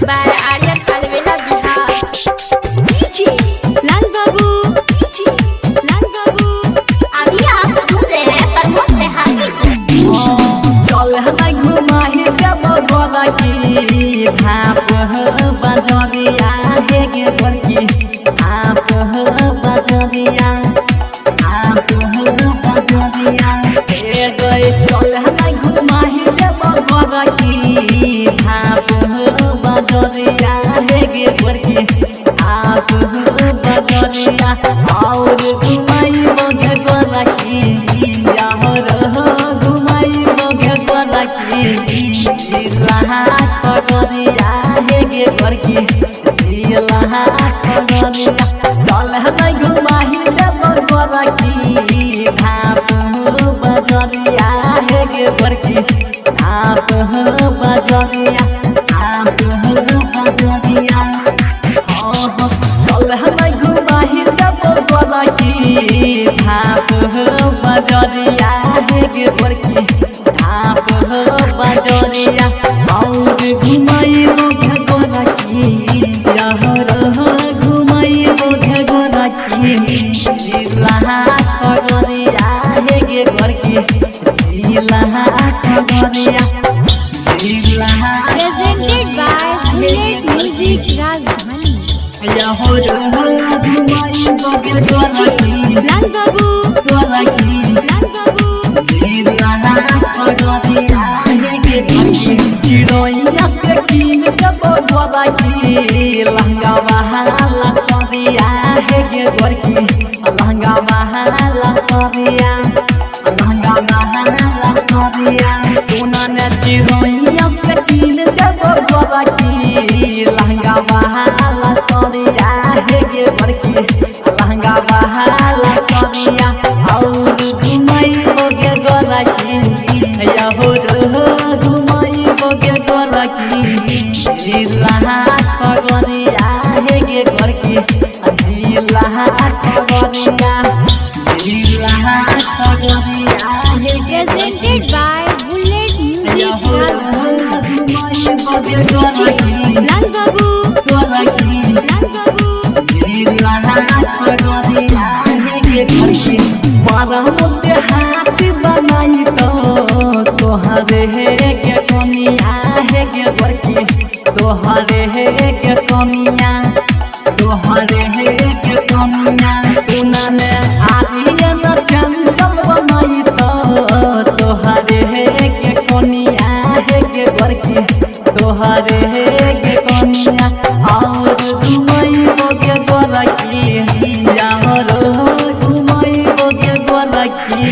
By Aryan Alvela Bihar. DJ Lal Babu, DJ Lal Babu. अभी आप सुन रहे हैं प्रमोद देहाती को। चल हमाई घुमाही देब गोरकी धाप बजरिया हे गे गोरकी धाप बजरिया धाप बजरिया हे गई। चल हमाई घुमाही देब गोरकी धाप बजरिया हे गे गोरकी धाप बजरिया और घुमाई बगे गोरकी यार घुमाई बगे गोरकी जिला खगरिया हे गे गोरकी जिला खगरिया। चल हमाई घुमाही देब गोरकी धाप बजरिया हे गे गोरकी धाप बजरिया धाप बजरिया। चल हमाई घुमाही देब गोरकी धाप बजरिया हे गे गोरकी धाप बजरिया और घुमाई बगे गोरकी यार घुमाई बगे गोरकी जिला खगरिया हे गे गोरकी जिला खगरिया जिला। Presented by Bullet Music Rajdhani. यार घुमाई बगे गोरकी Lal Babu, गोरकी Lal Babu. चिड़ैया से कीन देब गोरकी लहंगा बहाला सरिया हे गे गोरकी लहंगा बहाला सरिया लहंगा बहाला सरिया। सोना ने चिड़ैया से कीन देब गोरकी लहंगा बहाला सरिया हे गे गोरकी लहंगा बहाला सरिया और घुमाई बगे गोरकी यहो घुमाई बगे गोरकी जिला खगरिया हे गे गोरकी जिला खगरिया जिला खगरिया हे गे। Presented by Bullet Music Rajdhani. घुमाई बगे गोरकी Lal Babu, गोरकी Lal Babu. हाथी बनाई तो तोहरे हे के कमिया हे गे गोरकी तोहरे हे के कमिया तोहरे हे के कमिया। सुना ने आदि न चंचल बनाई तो तोहरे हे के कमिया हे गे गोरकी तोहरे हे के कमिया और घुमाई बगे गोरकी यार घुमाई बगे गोरकी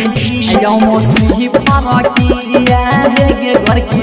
यौ मोसी फरकी हे गे गोरकी